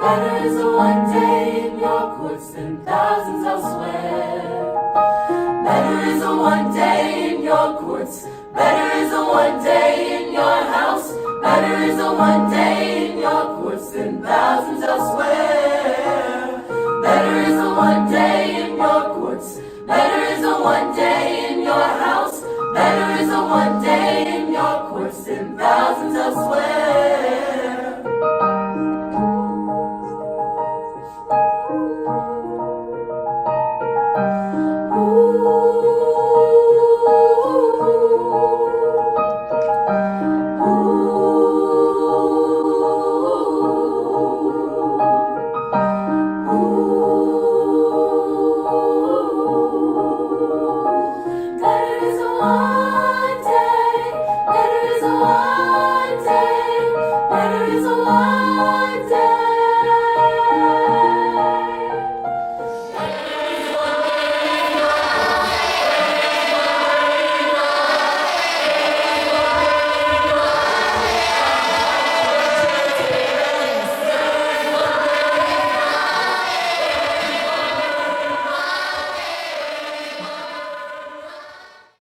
Better is a one day in your courts than thousands elsewhere. Better is a one day in your courts. Better is a one day in your house. Better is a one day in your courts than thousands elsewhere. Better is a one day in your courts. Better is a one day in your house. Better is a one day in your courts than thousands elsewhere. Ooh. Better is a one day, better is a one day, better is a one.